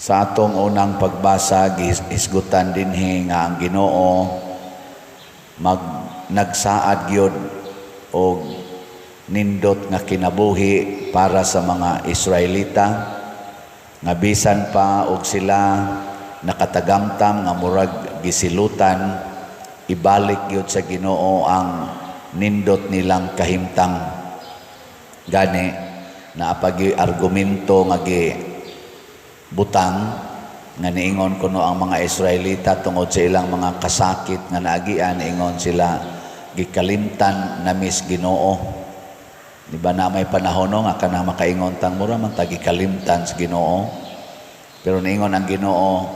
Sa atong unang pagbasa, gihisgutan dinhi nga ang Ginoo nagsaad gyud og nindot nga kinabuhi para sa mga Israelita, nga bisan pa og sila nakatagamtam nga murag gisilutan, ibalik gyud sa Ginoo ang nindot nilang kahimtang. Gani naa pa gyud argumento nga gi butang nga niingon kuno ang mga Israelita tungod sa ilang mga kasakit nga naagian, niingon sila, "Gikalimtan nami sa Ginoo." Di ba na may panahon, no, nga kanang makaingon tang mura man ta gikalimtan sa Ginoo? Pero niingon ang Ginoo,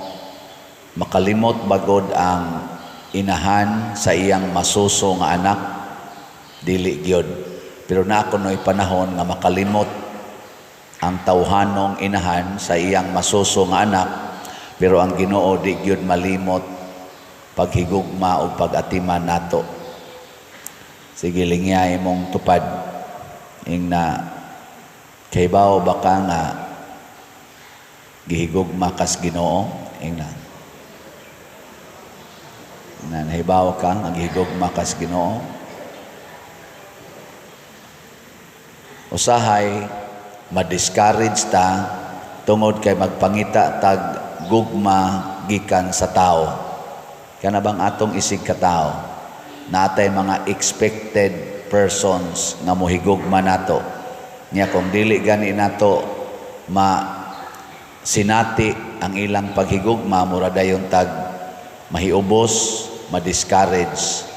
"Makalimot ba gud ang inahan sa iyang masuso nga anak? Dili gyud. Pero naa kuno'y panahon nga makalimot ang tawhanong inahan sa iyang masuso nga anak, pero ang Ginoo di gyud malimot paghigugma o pag-atiman nato." Sige, lingya imong tupad. Ingna, kahibaw ba ka nga gihigugma kas Ginoo? Ingna. Na nahibaw ka nga gihigugma kas Ginoo? Usahay ma-discourage ta tungod kay magpangita tag gugma gikan sa tao. Kana bang atong isig katao, natay mga expected persons nga mohigugma nato. Nya kung dili gani nato ma sinati ang ilang paghigugma, mura dayon tag mahiubos, ma-discourage.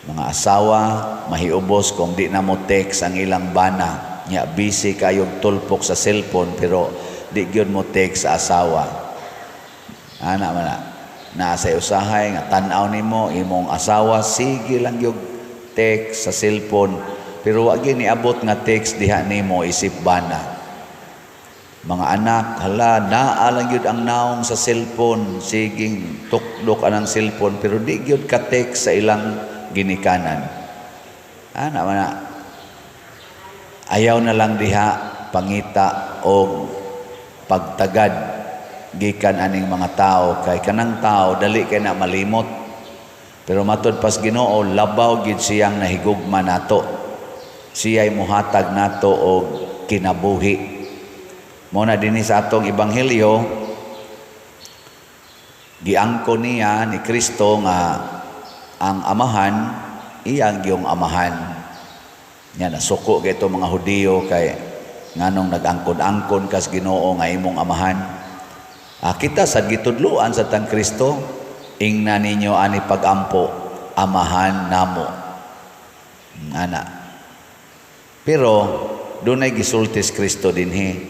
Mga asawa, mahiubos kung di na mo text ang ilang bana. Nya busy kayog tulpok sa cellphone pero di gyud mo text sa asawa. Ana man na. Naa sa usahay nga tan-aw nimo imong asawa, sige lang gyud text sa cellphone, pero wa gyud niabot nga text diha nimo isip bana. Mga anak, hala, naa lang gyud ang naong sa cellphone, siging tukdok anang cellphone pero di gyud ka text sa ilang ginikanan. Ana man na. Ayaw na lang diha pangita og pagtagad gikan aning mga tao, kay kanang tao dali kay na malimot. Pero matud pas Ginoo, labaw gid siyang nahigugma nato. Siya'y muhatag nato og kinabuhi. Mao na dinhi sa atong ebanghelyo, giangko niya ni Kristo nga ang Amahan iyang giyong Amahan. Nya nasuko kay ito mga Hudiyo kay nganong nag-angkon-angkon kas Ginoo nga imong Amahan. Kita sad gitudloan sa tang Kristo, ingna ninyo ani pagampo, "Amahan namo." Ana. Pero dunay gisultis Kristo dinhi.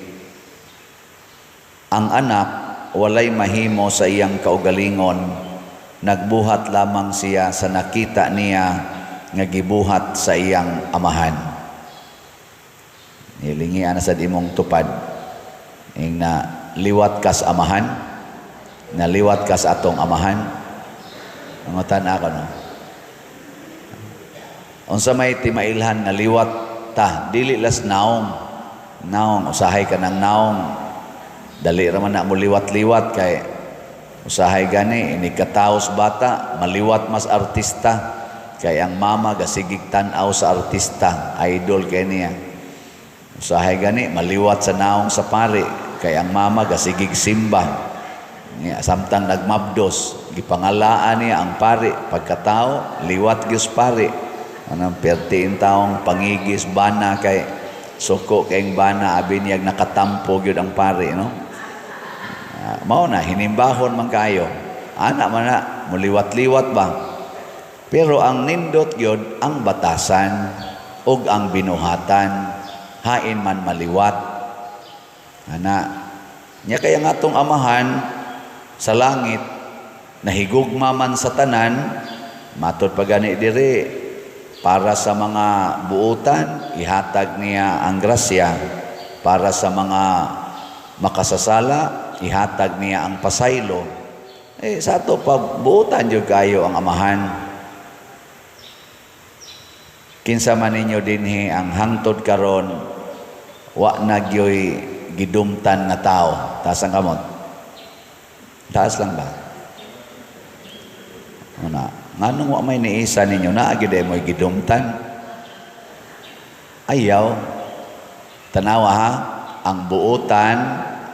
Ang anak walay mahimo sa iyang kaugalingon, nagbuhat lamang siya sa nakita niya nga gibuhat sa iyang Amahan. Hilingi ana sa imong tupad. Ingna, liwat kas Amahan, naliwat kas atong Amahan. Mangutan ako, no. Unsa may timailhan nga liwat ta, dili las naong. Naong, usahay ka ng naong. Dali ra man na mo liwat-liwat kay usahay gani inig kataos bata, maliwat mas artista kay ang mama gasigig tan-aw sa artista, idol kay niya. Usahay gani maliwat sa naong sa pari kay ang mama gasigig simba. Niya, samtang nagmabdos, gipangalaan niya ang pari, pagkatao liwat gyud pari. Anang pertiin taong pangigis bana kay suko kayong bana, abi niyag nakatampo gyud ang pari, no? Mao na hinimbahon man kayo. Ana man na muliwat-liwat ba? Pero ang nindot gyud ang batasan ug ang binuhatan, hain man maliwat. Ana. Nya kaya nga atong Amahan sa langit nahigugma man sa tanan, matod pa gani diri, para sa mga buutan ihatag niya ang grasya, para sa mga makasasala ihatag niya ang pasaylo. Eh sa ato pa, buutan jud kayo ang Amahan. Kinsa man ninyo dinhi ang hangtod karon wa na gyoy gidumtan nga tao? Taas ang kamot. Taas lang ba? Una, nganong wa may niisa ninyo, naa gid mo'y gidumtan? Ayaw. Tanawa ha, ang buotan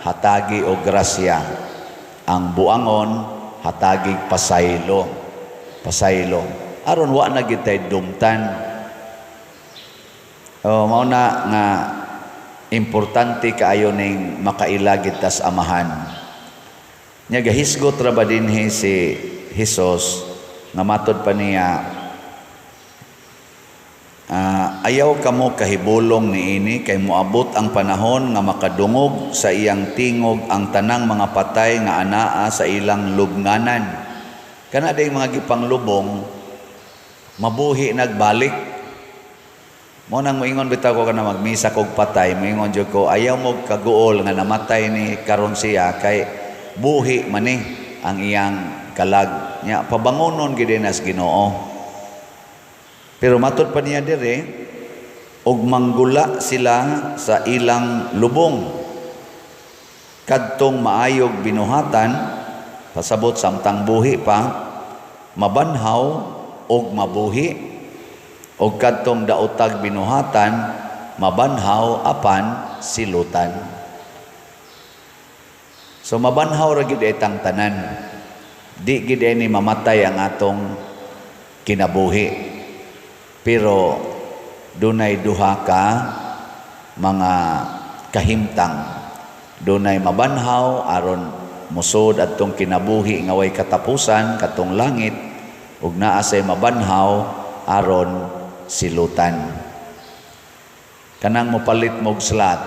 hatagi og grasya. Ang buangon hatagi pasaylo. Pasaylo. Aron wa na gid tay dumtan. Oh, mao na nga importante kaayo ning makaila gid tas Amahan. Nya gahisgot ra ba dinhi si Hesus nga matod pa niya, "Ayaw kamo kahibulong niini, kay moabot ang panahon nga makadungog sa iyang tingog ang tanang mga patay nga anaa sa ilang lubnganan." Kana day mga gipanglubong mabuhi nagbalik. Mo nang moingon bitaw ko kana magmisa kog patay, moingon jud ko, "Ayaw mo kaguol nga namatay ni karon siya kay buhi man ni ang iyang kalag." Nya pabangonon gid nas Ginoo. Pero matod pa niya dire, "Og manggula sila sa ilang lubong. Kadtong maayog binuhatan," pasabot samtang buhi pa, "mabanhaw og mabuhi, og kadtong daotag binuhatan mabanhaw apan silutan." So mabanhaw ra gid itang tanan. Di gid ni mamatay ang atong kinabuhi. Pero dunay duha ka mga kahimtang. Dunay mabanhaw aron musod adtong kinabuhi nga way katapusan, katong langit, ug naa say mabanhaw aron silutan. Kanang mopalit mog slot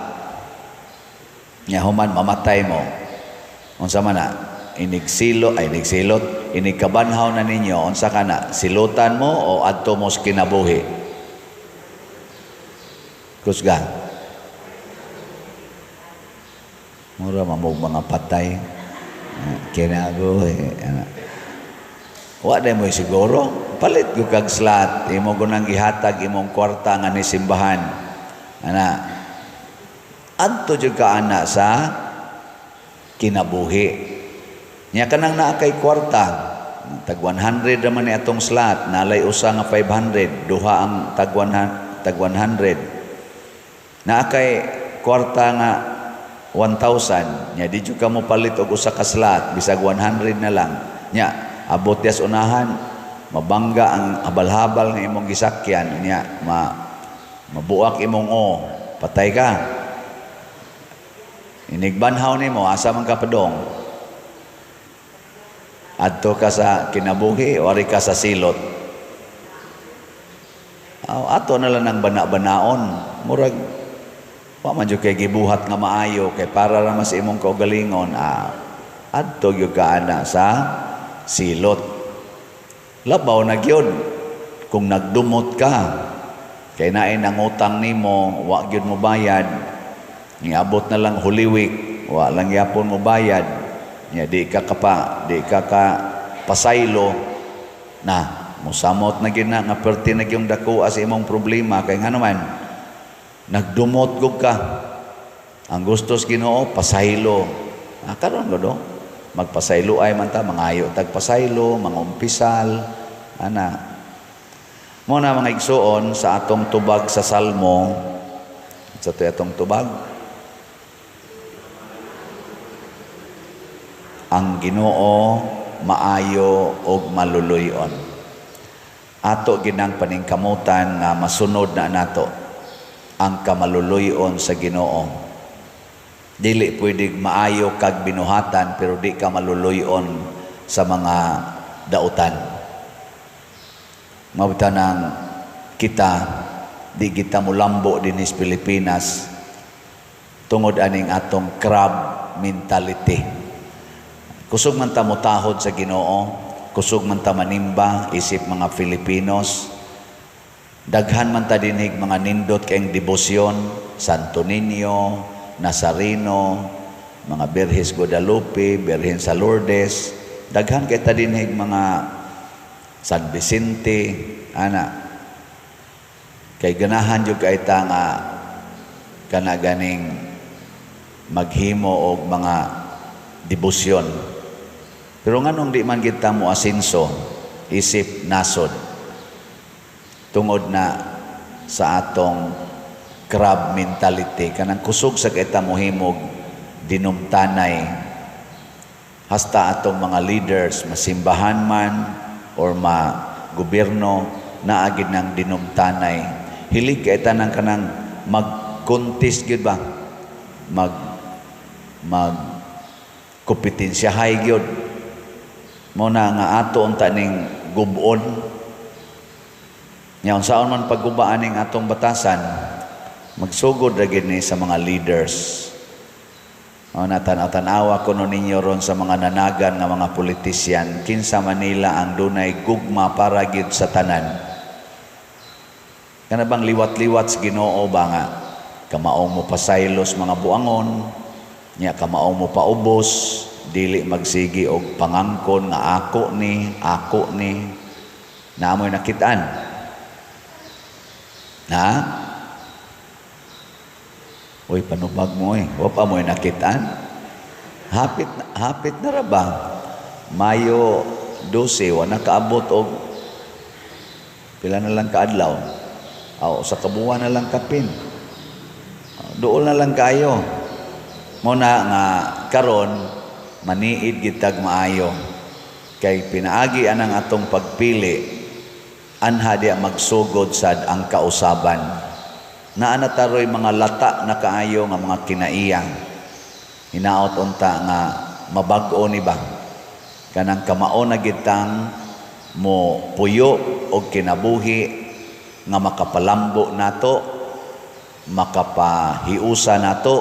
nya human mamatay mo, unsa man na inigsilo ay inigsilot, inigkabanhaw na ninyo, unsa kana, silutan mo o adto mo sa kinabuhi? Kusga. Mura mamog mga patay. Kinabuhi. Wa day mo siguro palit gyud kag slot, imo gunang gihatag imong kwarta nga ni simbahan ana, adto jud ka ana sa kinabuhi. Nya kanang naa kay kwarta, tag 100 naman ni atong slot, nalay usa nga 500, duha ang tag 100, tag 100. Naa kay kwarta nga 1,000, nya di jud ka mo palit og usa ka slot, bisag 100 na lang. Nya abot yas unahan, mabangga ang habal-habal nga imong gisakyan, nya mabuak imong o, patay ka. Inigbanhaw nimo, asa man ka padong? Adto ka sa kinabuhi o ari ka sa silot? Aw, ato na lang ng bana-banaon. Murag wa man jud kay gibuhat nga maayo kay para ra mas imong kaugalingon, adto gyud ka ana sa silot. Labaw na gyud kung nagdumot ka kay naay nangutang nimo, wa gyud mo bayad, niabot na lang Holy Week, wa lang yapon mo bayad. Nya di ka ka pasaylo na, musamot na gyud na nga perti na gyung dako sa imong problema kay ngano man nagdumot gud ka. Ang gusto sa Ginoo pasaylo. Karon gud magpasaylo ay man ta, mangayo tag pasaylo, mangumpisal ana. Mo na mga igsuon, sa atong tubag sa Salmo, sa atong tubag, ang Ginoo maayo og maluluy-on. Ato ginang paningkamutan nga masunod na nato ang kamaluluy-on sa Ginoo. Dili pwedeng maayo kag binuhatan pero di ka maluluy-on sa mga dautan. Mabita nang kita di kita mulambo dinhi sa Pilipinas tungod aning atong crab mentality. Kusog man ta motahod sa Ginoo, kusog man ta manimba isip mga Filipinos. Daghan man ta dinhig mga nindot kayong debosyon, Santo Niño, Nazareno, mga Birhes Guadalupe, Birhen sa Lourdes. Daghan kay ta dinhig mga San Vicente, ana. Kay ganahan jud kay ta nga kana ganing maghimo og mga debosyon. Pero nganong di man kita mo asinso isip nasod? Tungod na sa atong crab mentality, kanang kusog sa kita mohimog dinumtanay, hasta atong mga leaders, masimbahan man or ma gobyerno, naagid ng dinumtanay. Hilig kay tanang kanang mag-contest gyud ba, mag mag kompetensyahay gyud mo na nga ato unta ning gub-on nya. Unsaon man paggubaan ning atong batasan, magsugod ra gyud ni sa mga leaders. O na tan-awa kuno ninyo ron sa mga nanagan nga mga politisyan, kinsa Manila ang dunay gugma para gyud sa tanan? Kana bang liwat-liwat sa Ginoo ba nga kamaong mo pasaylos mga buangon nya, kamaong mo paubos, dili magsigi og pangangkon nga ako ni, ako ni? Naamoy nakitaan na. Uy, panubag mo eh. Wa pa mo'y nakitaan. Hapit, hapit na ra ba? Mayo 12, wa nakaabot og pila na lang kaadlaw. Aw, sa kabuwan na lang kapin. Dool na lang kayo. Mo na nga karon maniid gitag maayo. Kay pinaagi anang atong pagpili, anha diya magsugod sad ang kausaban. Naa na taroy mga lata na kaayo nga mga kinaiya. Hinaot unta nga mabag-o ni ba? Kanang kamao na gitang mo puyo og kinabuhi nga makapalambo nato, makapahiusa nato,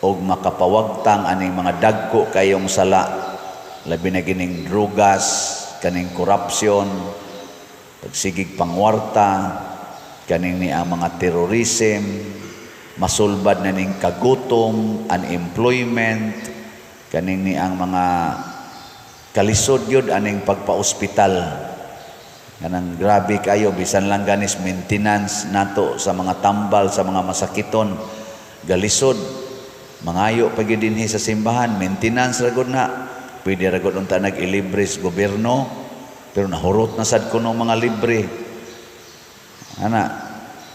og makapawagtang aning mga dagko kayong sala, labi na gining drugas, kaning korupsyon, pagsigig pangwarta, kaning ni ang mga terrorism, masulbad na ning kagutom, unemployment, kaning ni ang mga kalisod yun aning pagpa-ospital. Kanang grabe kayo, bisan lang ganis maintenance nato sa mga tambal, sa mga masakiton, galisod. Mangayo pa gyud dinhi sa simbahan, maintenance ra gud na. Pwede ra gud unta nag-ilibre sa gobyerno, pero nahurot na sad kuno mga libre. Ana,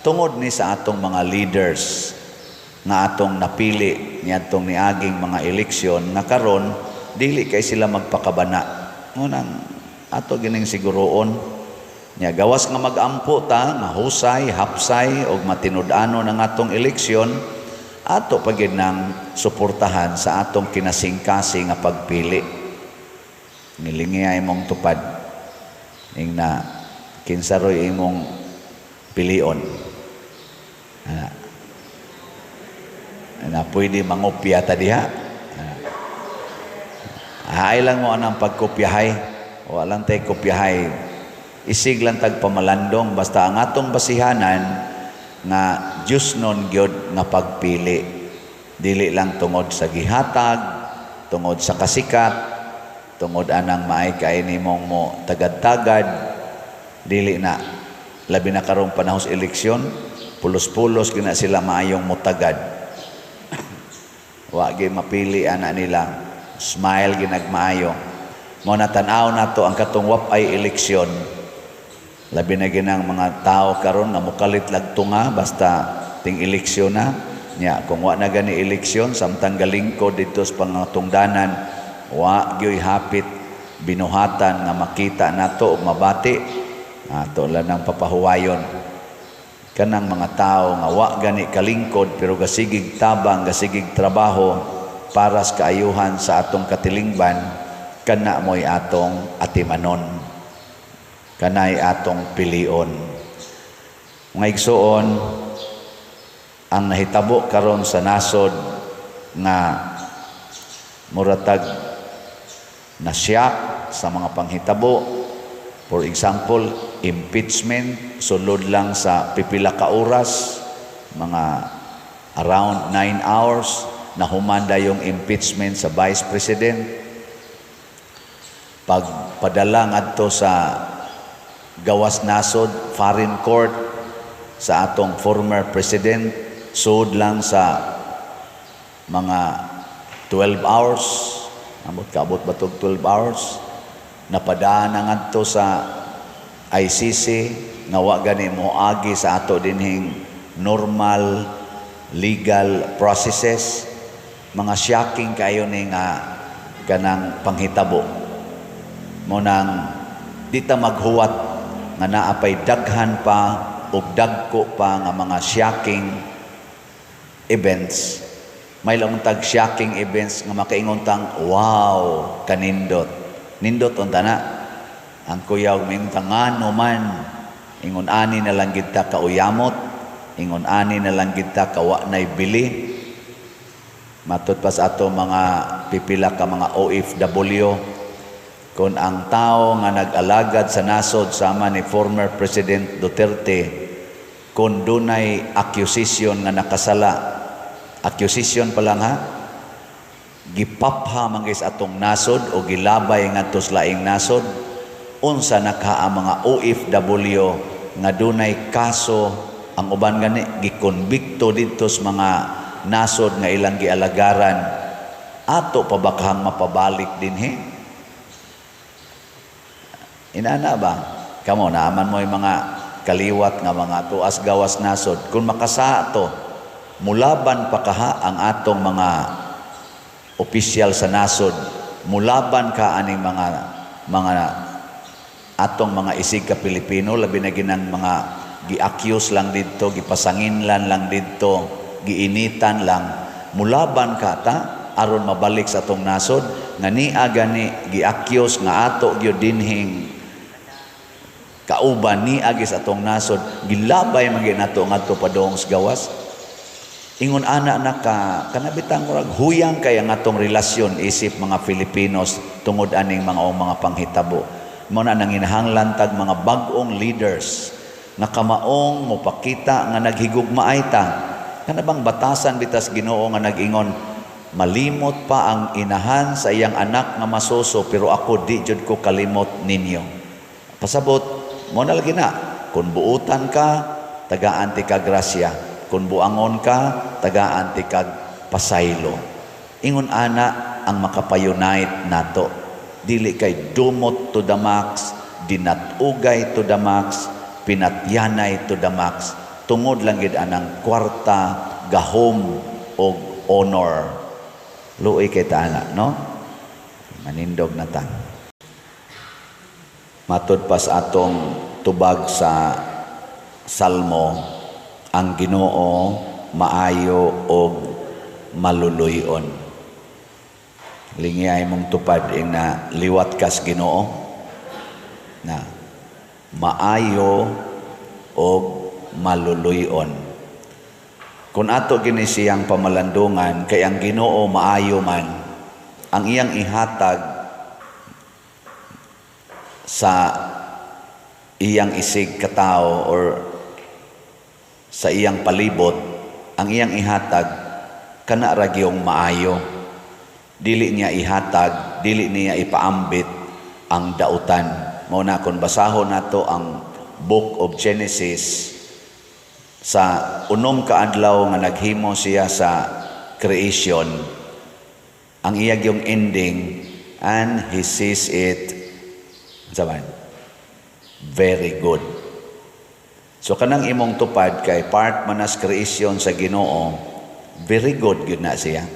tungod ni sa atong mga leaders nga atong napili niadtong niaging mga eleksyon nga karon dili kay sila magpakabana. Ngunang ato gining siguroon nya, gawas nga magampo ta nga husay, hapsay og matinud-anon ang atong eleksyon, ato pa gyud nang suportahan sa atong kinasingkasing nga pagpili. Nilingi imong tupad ing na kinsa roy imong pilion. Ana. Na pwede mangopya ta diha. Ana. Haay lang mo anang pagkopyahay. Wala lang tay kopyahay. Isig lang tag pamalandong, basta ang atong basihanan nga Diyos nun gyud nga pagpili. Dili lang tungod sa gihatag, tungod sa kasikat, tungod anang maay kay nimong mo tagad-tagad, dili na. Labi na karong panahon sa eleksyon, pulos-pulos gina sila maayong mutagad. Wa gyud mapili ana nila. Smile ginagmaayo. Mo na tan-aw nato ang katong wap ay eleksyon. Labi na ginang mga tao karon nga mukalit lagtunga basta ting eleksyon na. Nya kung wa na gani eleksyon, samtang galingkod didto sa pangatungdanan, wa gyoy hapit binuhatan nga makita nato ug mabati ato lang ng papahuwayon. Kanang mga tao nga wa gani kalingkod pero gasigig tabang, gasigig trabaho para sa kaayuhan sa atong katilingban, kana mo'y atong atimanon, kanay atong pilion. Mga igsuon, ang nahitabo karon sa nasod nga muratag nasyak sa mga panghitabo. For example, impeachment, sulod lang sa pipila ka oras, mga around 9 hours, nahumanda yung impeachment sa Vice President. Pagpadala ngadto sa gawas nasod, foreign court, sa atong former president, sud lang sa mga 12 hours. Amot kaabot ba tog 12 hours? Napadaan na ngadto sa ICC nga wa gani moagi sa ato dinhing normal legal processes. Mga shocking kayo ni nga kanang panghitabo. Mao nang di ta maghuwat nga naa pay daghan pa og dagko pa nga mga shocking events. May lang tag shocking events nga makaingon tang, "Wow, kanindot." Nindot unta na. Ang kuyaw mingon ta, "Ngano man?" Ingon ani na lang gid ta kauyamot, ingon ani na lang gid ta kawa nay bili. Matud pa sa ato mga pipila ka mga OFW, kung ang tao nga nag-alagad sa nasod sama ni former President Duterte, kung dunay accusation nga nakasala, accusation pa lang ha, gipapha man sa atong nasod o gilabay ngadto sa laing nasod, unsa na ka ang mga OFW nga dunay kaso, ang uban gani gikonbikto didto sa mga nasod nga ilang gialagaran, ato pa ba kahang mapabalik dinhi? Inana ba? Kamo, naaman mo yung mga kaliwat nga mga tuas gawas nasod. Kung makasa to, mulaban pa kaha ang atong mga opisyal sa nasod, mulaban ka aning mga atong mga isig ka Pilipino, labi na ginang mga gi-accuse lang didto, gipasanginlan lang didto, giinitan lang, mulaban ka ta aron mabalik sa atong nasod nga nia gani gi-accuse nga ato gyud dinhing kauban ni agi sa atong nasod, gilabay man gyud nato ngadto padung sa gawas? Ingon ana na ka kanabitang murag huyang kay ang atong relasyon isip mga Filipinos tungod aning mga o mga panghitabo. Mao na nanginahanglan tag mga bag-ong leaders nga kamaong mopakita nga naghigugmaay ta. Kana bang batasan bitas Ginoo nga nag-ingon, "Malimot pa ang inahan sa iyang anak nga masuso, pero ako di jud ko kalimot ninyo"? Pasabot mo na lagi na, kung buutan ka, tagaan ti ka grasya, kung buangon ka, tagaan ti kag pasaylo. Ingon ana ang makapa-unite nato, dili kay dumot to the max, dinatugay to the max, pinatyanay to the max, tungod lang gid anang kwarta, gahom og honor. Luoy kay ta ana, no? Manindog na ta. Matud pa sa atong tubag sa Salmo, ang Ginoo maayo og maluluy-on. Lingiyay mong tupad ing na liwat kas Ginoo na maayo og maluluy-on. Kung ato gini siyang pamalandungan kay ang Ginoo maayo man, ang iyang ihatag sa iyang isig katao or sa iyang palibot, ang iyang ihatag kana ra gyung maayo. Dili niya ihatag, dili niya ipaambit ang dautan. Mao na kung basahon nato ang Book of Genesis, sa unom ka adlaw nga naghimo siya sa creation, ang iya yung ending, "And he sees it saban very good." So kanang imong tupad kay part man as creation sa Ginoo, very good gyud na siya.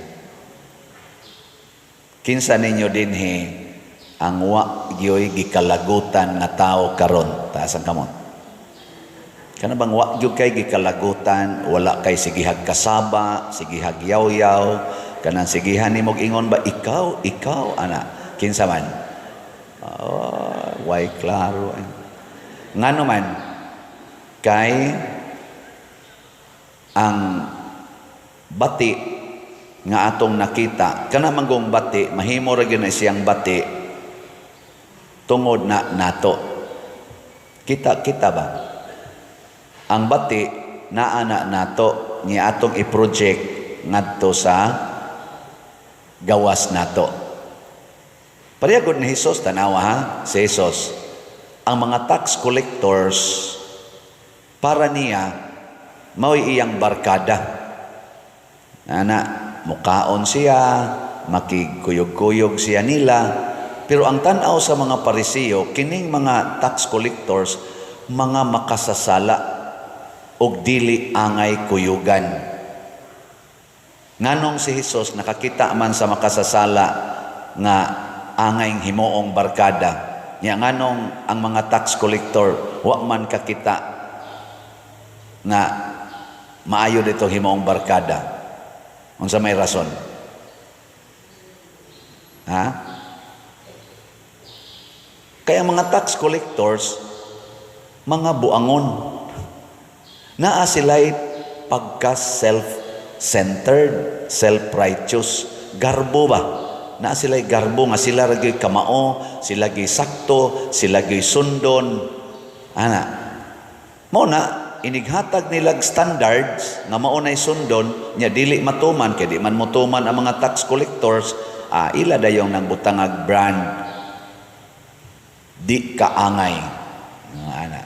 Kinsa ninyo dinhi ang wa gyoy gikalagutan nga tao karon? Taas ang kamot. Kana bang wa gyud kay gikalagutan, wala kay sigihag kasaba, sigihag yaw-yaw, kanang sigihan nimo ingon ba, "Ikaw, ikaw," ana? Kinsa man? Oh, way klaro. Ngano man? Kay ang bati nga atong nakita, kana manggong bati, mahimo ra gyud na siyang bati tungod na nato. Kita kita ba? Ang bati naa na nato ni atong i-project ngadto sa gawas nato. Pareha gud ni Jesus, tanawa ha, si Jesus. Ang mga tax collectors para niya mao'y iyang barkada. Ana, mukaon siya, makigkuyog-kuyog siya nila. Pero ang tan-aw sa mga Pariseo, kining mga tax collectors, mga makasasala og dili angay kuyugan. Nganong si Hesus nakakita man sa makasasala nga angay himuong barkada? Nya nganong ang mga tax collector wa man kakita nga maayo dito himuong barkada? Unsa may rason? Ha? Kaya mga tax collectors, mga buangon. Naa sila'y pagka self-centered, self-righteous. Garbo ba? Naa sila'y garbo nga sila ra gyud kamao, sila gyud sakto, sila gyud sundon. Ana. Mao na inighatag nilag standards nga mao nay sundon nya dili matuman, kay di man motuman ang mga tax collectors, ila dayong nang butangag brand, di kaangay. Ana.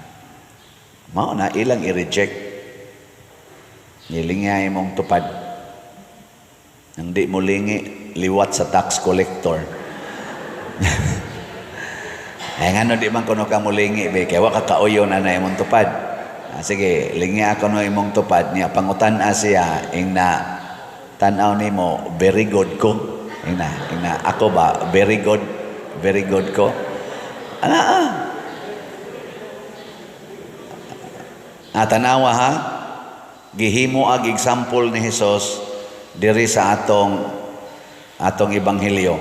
Mao na ilang i-reject. Nilingay mong tupad. Nang di mo lingi, liwat sa tax collector. Ay, ngano di man kuno ka mulingi be, kay wa ka kauyon na imong tupad. Ah, sige, lingi ako no imong tupad niya, pangutan-a siya, ingna tan-aw nimo, very good ko. Ingna ako ba, very good, very good ko. Ana ah. Ah, tanawa ha. Gihimo ag example ni Hesus diri sa atong ebanghelyo.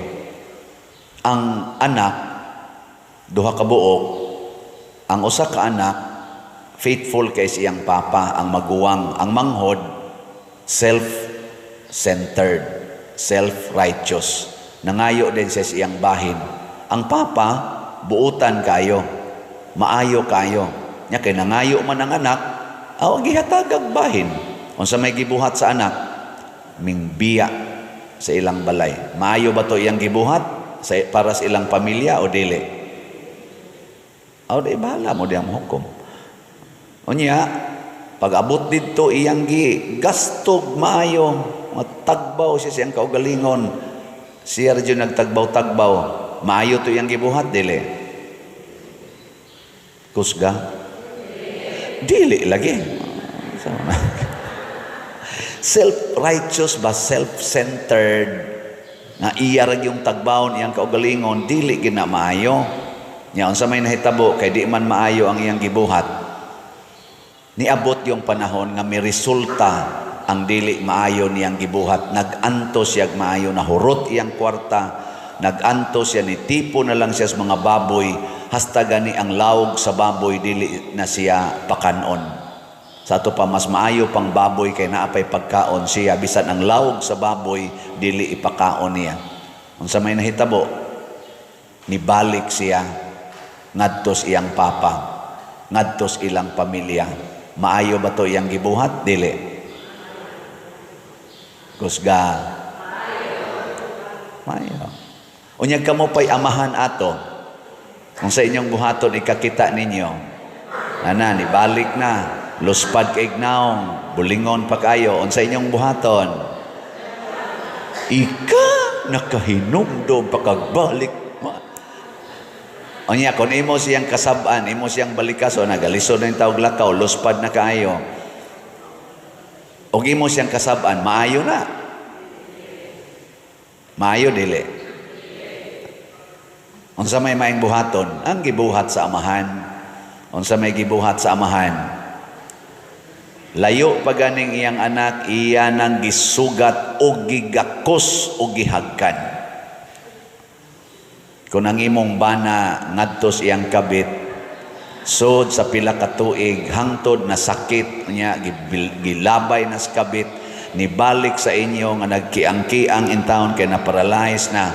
Ang anak, duha ka buok, ang usa ka anak faithful kay sa iyang papa, ang maguwang, ang manghod self-centered, self-righteous. Nangayo din siya sa iyang bahin. Ang papa buutan kayo, maayo kayo. Nya kay nangayo man ang anak, aw gihatag bahin. Unsa may gibuhat sa anak? Mingbiya sa ilang balay. Maayo ba to iyang gibuhat sa, para sa ilang pamilya o dili? Aw di bahala mo diyang hukom. Unya, pag abot didto iyang gi gastog maayo, matagbaw siya siyang kaugalingon. Siya ra jud nagtagbaw-tagbaw. Maayo to iyang gibuhat, dili? Kusga? Dili lagi. Self-righteous ba, self-centered, nga iya ra yung tagbawon iyang kaugalingon, dili gina maayo. Nya unsa may nahitabo kay di man maayo ang iyang gibuhat? Niabot yung panahon nga may resulta ang dili maayo niyang gibuhat. Nag-antos siya maayo, nahurot iyang kwarta, nag-antos siya, ni tipo na lang siya sa mga baboy, hasta gani ang lawog sa baboy dili na siya pakanon. Sa ato pa mas maayo pang baboy kay naapay pagkaon siya, bisan ang lawog sa baboy dili ipakaon niya. Unsa may nahitabo? Nibalik siya ngadtos iyang papa, ngadtos ilang pamilya. Maayo ba to iyang gibuhat? Dili. Kusga. Maayo. Unyag kamo pa'y amahan ato. Kung sa inyong buhaton ikakita ninyo, ana, nibalik na, luspad kay naong, bulingon pa kayo, unsa inyong buhaton? Ika, nakahinumdom pakagbalik. Unya, kung imo siyang kasab-an, imo siyang balikaso, nagalisod na yung tawag lakaw, luspad na kaayo. Og imo siyang kasab-an, maayo na. Maayo, dili? Unsa may maing buhaton? Ang gibuhat sa amahan. Unsa may gibuhat sa amahan? Layo pa ganing iyang anak, iya nang gisugat o gigakos o gihagkan. Kung ang imong bana ngadtos iyang kabit, sod sa pila ka tuig, hangtod na sakit niya, gilabay na sa kabit, nibalik sa inyo nga nagkiang-kiang in town kay na-paralyze na,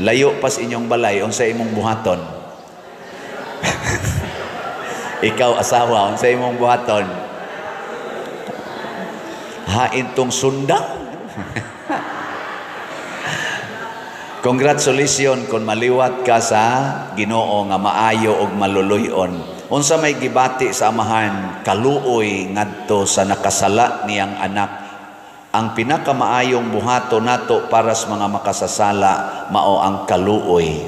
layo pas inyong balay, unsa imong buhaton? Ikaw asawa, unsa imong buhaton? Hain tong sundang. Congratulations kung maliwat ka sa Ginoo nga maayo og maluluy-on. Unsa may gibati sa amahan? Kaluoy ngadto sa nakasala niyang anak. Ang pinakamaayong buhato nato para sa mga makasasala mao ang kaluoy.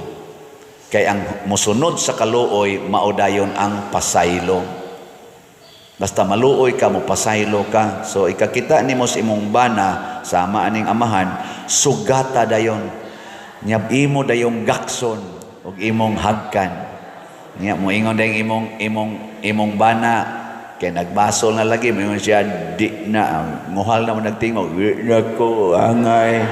Kay ang musunod sa kaluoy, mao dayon ang pasaylo. Basta maluoy ka, mo pasaylo ka. So ikakita nimo sa imong bana, sama aning amahan, sugata dayon. Nyab imo dayong gakson ug imong hagkan. Nya moingon dayong imong bana kay nagbasol na lagi, moingon siya, di na nguhal na mo nagtingog, di na ko angay.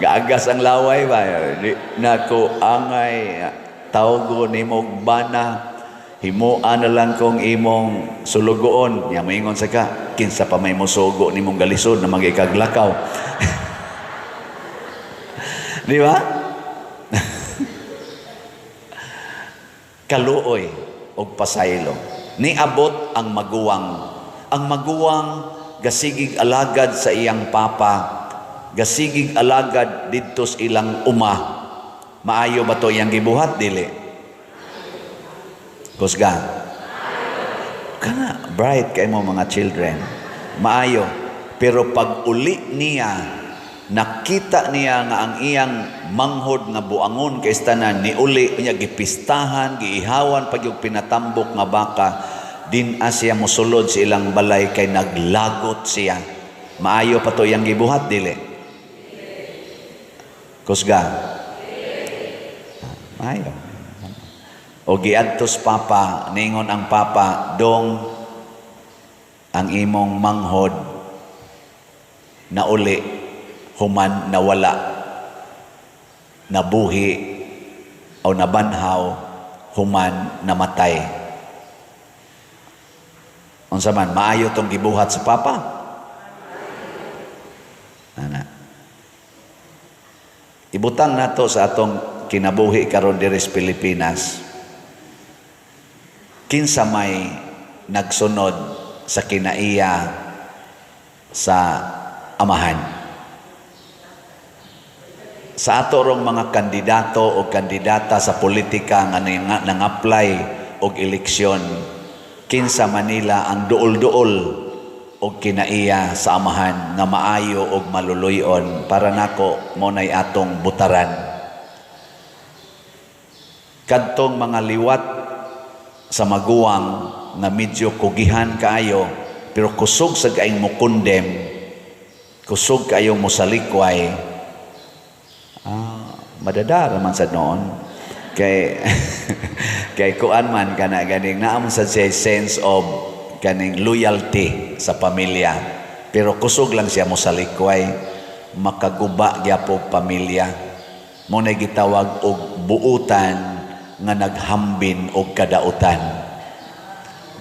Gaagas ang laway ba? Di na ko angay. Tawgo nimo bana. Himuan na lang kong imong sulugoon. Nya moingon sa ka, kinsa pa may mosugo nimong galisod na magikaglakaw. Di ba? Kaluoy og pasaylo. Niabot ang maguwang. Ang maguwang gasigig alagad sa iyang papa, gasigig alagad didto sa ilang uma. Maayo ba to iyang gibuhat? Dili. Kusga. Kana bright kay mo mga children. Maayo. Pero pag uli niya, nakita niya nga ang iyang manghod nga buangon kay tanan niuli niya, gipistahan, giihawan pag yung pinatambok nga baka, din siya mosulod sa ilang balay kay naglagot siya. Maayo pa to iyang gibuhat? Dili. Kusga. Maayo. O giadtos papa, ningon ang papa, "Dong, ang imong manghod nauli human nawala, nabuhi o nabanhaw human namatay." Unsa man, maayo tong gibuhat sa papa? Ana. Ibutang nato sa atong kinabuhi karon diri sa Pilipinas. Kinsa may nagsunod sa kinaiya sa amahan? Sa ato rong mga kandidato o kandidata sa politika nga nang-apply og eleksyon, kinsa Manila ang duol-duol og kinaiya sa amahan nga maayo og maluluyon? Para nako, mo nay atong butaran. Kadtong mga liwat sa maguwang nga medyo kugihan kaayo pero kusog sa kaayong mo condemn, kusog kaayong mosalikway, madadara man sa noon kay kuan man kana ganing naa man sa siya sense of kaning loyalty sa pamilya, pero kusog lang siya mosalikway, makaguba gyapon pamilya. Mo na gitawag og buutan nga naghambin og kadautan.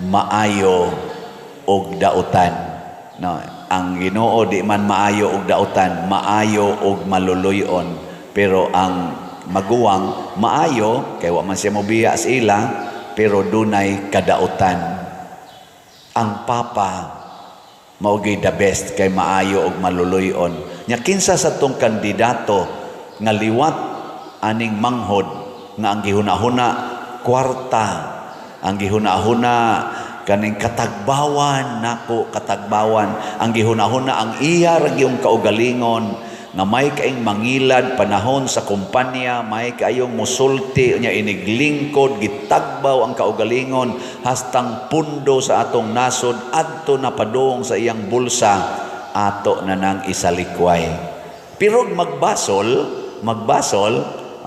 Maayo og dautan, no? Ang Ginoo di man maayo og dautan, maayo og maluluyon, pero ang maguwang maayo kay wa man siya mobiya sa ila, pero dunay kadautan. Ang papa mao gyud the best kay maayo og maluluyon. Nya kinsa sa tong kandidato nga liwat aning manghod nga ang gihuna-huna kwarta, ang gihuna-huna kaning katagbawan nako, katagbawan, ang gihuna-huna ang iya ra gyung kaugalingon nga may kaing mangilad panahon sa kumpanya, may kaayong musulti nya iniglingkod, gitagbaw ang kaugalingon hastang pundo sa atong nasod adto na padung sa iyang bulsa, ato na nang isalikway. Pero magbasol,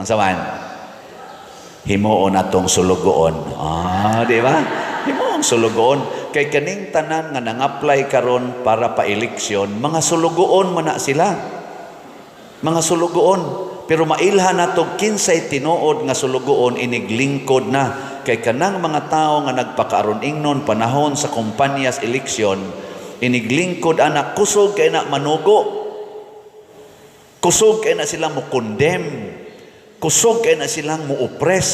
unsa man, himuon atong sulugoon. Di ba? Himuon sulugoon kay kaning tanan nga nang-apply karon para pa eleksyon, mga sulugoon man na sila. Mga sulugoon, pero mailhan nato kinsay tinuod nga sulugoon iniglingkod na, kay kanang mga tawo nga nagpakaaron ingnon panahon sa kumpanya sa eleksyon iniglingkod ana, kusog kay na manugo, kusog kay na sila mo condemn, kusog kay na silang mo-oppress,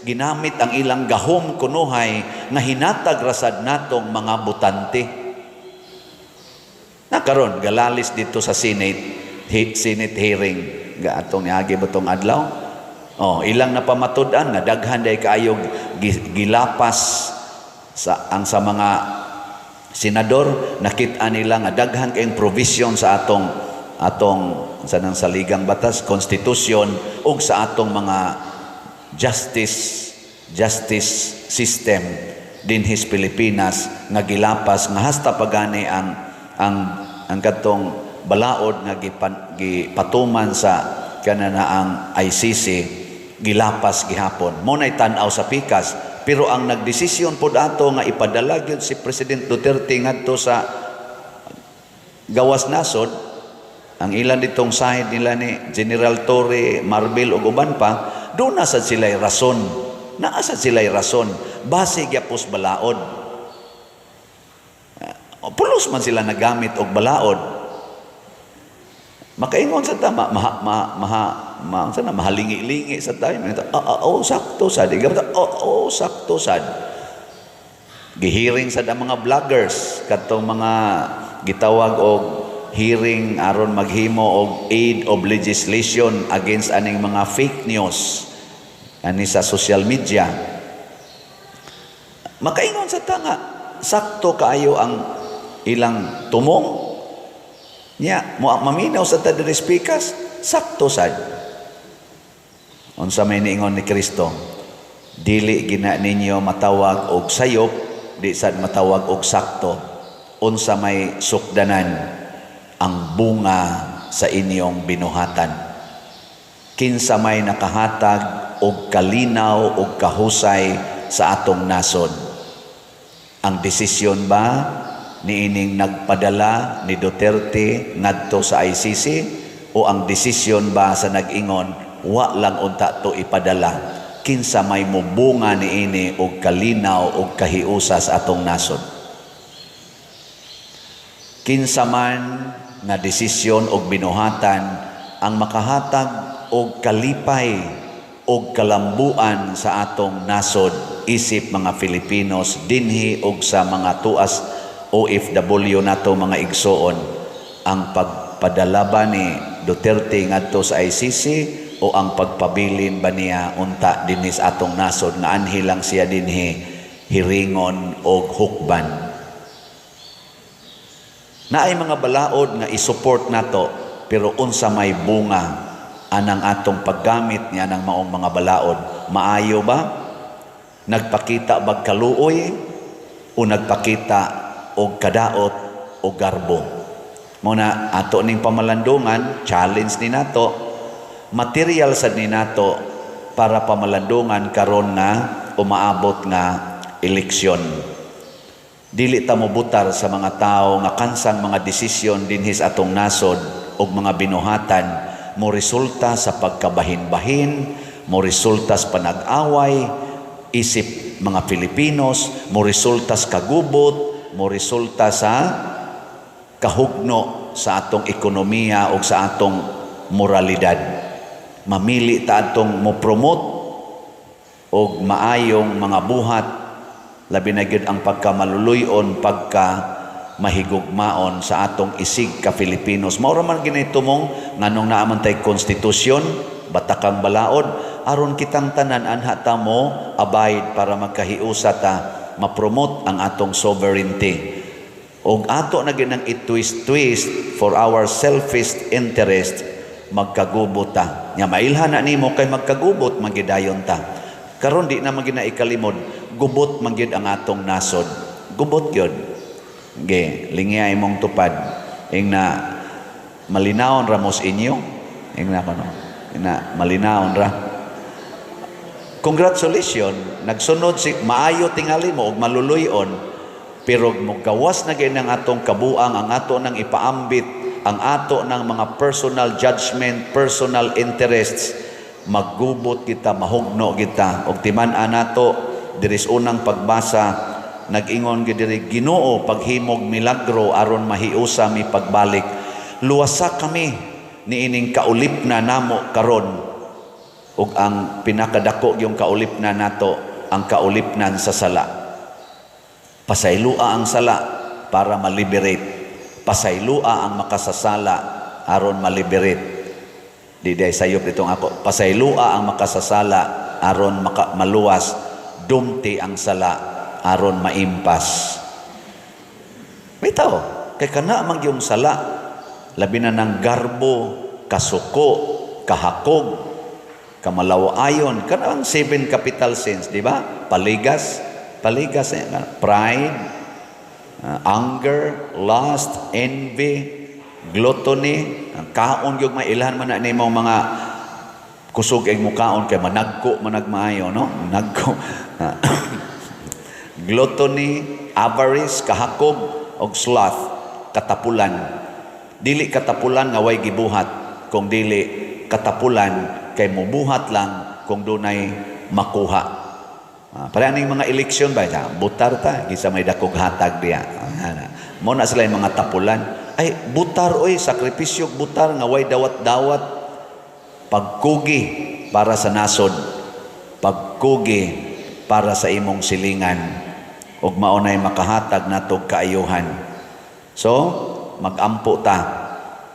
ginamit ang ilang gahom kunuhay nga hinatag rasad natong mga botante. Nakaron galalis dito sa Senate, Senate hearing ga atong niagi batong adlaw. Oh, ilang napamatud-an nga daghan day kaayo gilapas sa ang sa mga Senador, nakita nila nga daghan kayong provision sa atong atong sa nang saligang batas, konstitusyon, ug sa atong mga justice justice system dinhis Pilipinas nga gilapas nga hasta pagani ang katong balaod nga gipatuman sa kanana ang ICC, gilapas gihapon. Mo nay tan-aw sa pikas, pero ang nagdesisyon pod ato nga ipadala gyud si President Duterte ngadto sa gawas nasod, ang ilan ditong side nila ni General Torre, Marbil ug uban pa, doon na sad sila'y rason. Naa sad sila'y rason. Base gyapos balaod. Pulos man sila nagamit og balaod. Makaingon sa tama, maha, maha, maha, ma, unsa na, mahalingi-lingi sa tayo. Ah, ah, oh, sakto sad. Oh, oh, sakto sad. Gihearing sad ang mga vloggers katong mga gitawag og hearing aron maghimo og aid of legislation against aning mga fake news ani sa social media. Makaingon sa tanga, sakto kaayo ang ilang tumong nya. Mo maminaw sa ta diri pikas, sakto sad. Unsa may niingon ni Kristo? Dili gina ninyo matawag og sayop, di sad matawag og sakto. Unsa may sukdanan? Ang bunga sa inyong binuhatan. Kinsa may nakahatag og kalinaw og kahusay sa atong nasod? Ang desisyon ba niining nagpadala ni Duterte ngadto sa ICC o ang desisyon ba sa nag-ingon wa lang unta to ipadala? Kinsa may mubunga niini og kalinaw og kahiusa sa atong nasod? Kinsa man nga desisyon og binuhatan ang makahatag og kalipay og kalambuan sa atong nasod isip mga Filipinos dinhi og sa mga tuas OFW nato, mga igsoon? Ang pagpadala ba ni Duterte ngadto sa ICC o ang pagpabilin ba niya unta dinhi sa atong nasod nga anhi lang siya dinhi hiringon og hukban? Naay mga balaod nga i-support nato, pero unsa may bunga anang atong paggamit niya ng maong mga balaod? Maayo ba? Nagpakita bag kaluoy o nagpakita og kadaot o garbo? Mo na ato ning pamalandungan, challenge ni nato, material sad ni nato para pamalandungan karon nga umaabot nga eleksyon. Dili ta mobutar sa mga tao nga kansang mga desisyon dinhi sa atong nasod og mga binuhatan mo resulta sa pagkabahin-bahin, mo resulta sa panag-away isip mga Filipinos, mo resulta sa kagubot, mo resulta sa kahugno sa atong ekonomiya o sa atong moralidad. Mamili ta atong mo promote og maayong mga buhat, labi na gyud ang pagkamaluluyon, pagka mahigugmaon sa atong isig ka Filipinos. Mao ra man ginay tumong nganong naa man tay konstitusyon, batakang balaod, aron kitang tanan anha ta mo abide para magkahiusa ta, ma-promote ang atong sovereignty. Og ato na ginang i-twist-twist for our selfish interest, magkagubot ta. Nya mailhan na nimo kay magkagubot magidayon ta. Karon di na man gina ikalimod, gubot man gyud ang atong nasod. Gubot gyud. Ge, lingya imong tupad. Ing na malinawon ra mos inyo. Ing na kono. Ing na malinawon ra. Congratulations, nagsunod si maayo tingali mo og maluluyon, pero mogawas na gyud ang atong kabuang, ang ato nang ipaambit, ang ato ng mga personal judgment, personal interests, maggubot kita, mahugno kita. Og timan-an nato diri sa unang pagbasa, nag-ingon gyud diri, "Ginoo, paghimog milagro aron mahiusa mi pagbalik. Luwasa kami niining kaulipna namo karon." Ug ang pinakadako yung kaulipna nato, ang kaulipnan sa sala. Pasaylua ang sala para ma-liberate. Pasaylua ang makasasala aron ma-liberate. Di day sayop ditong ako. Pasaylua ang makasasala aron maluwas. Dumti ang sala aron maimpas. Bitaw, kay kana man gyung sala, labi na ng garbo, kasuko, kahakog, kamalaw-ayon, kanang seven capital sins, di ba? Paligas, paligas, eh, pride, anger, lust, envy, gluttony, ang kaon gyud, mailhan man na nimo mga kusog ay mukaon kay managko managmaayo, no? Managko. Gluttony, avarice, kahakog, og sloth, katapulan. Dili katapulan nga way gibuhat, kung dili katapulan kay mubuhat lang kung dunay makuha. Para aning mga eleksyon ba, butar ta, kinsa may dakog hatag diya. Ah, mo na sila yung mga tapulan. Ay, butar oy, sakripisyo butar nga way dawat-dawat, pagkugi para sa nasod, pagkugi para sa imong silingan, ug mao nay makahatag natog kaayuhan. So, magampo ta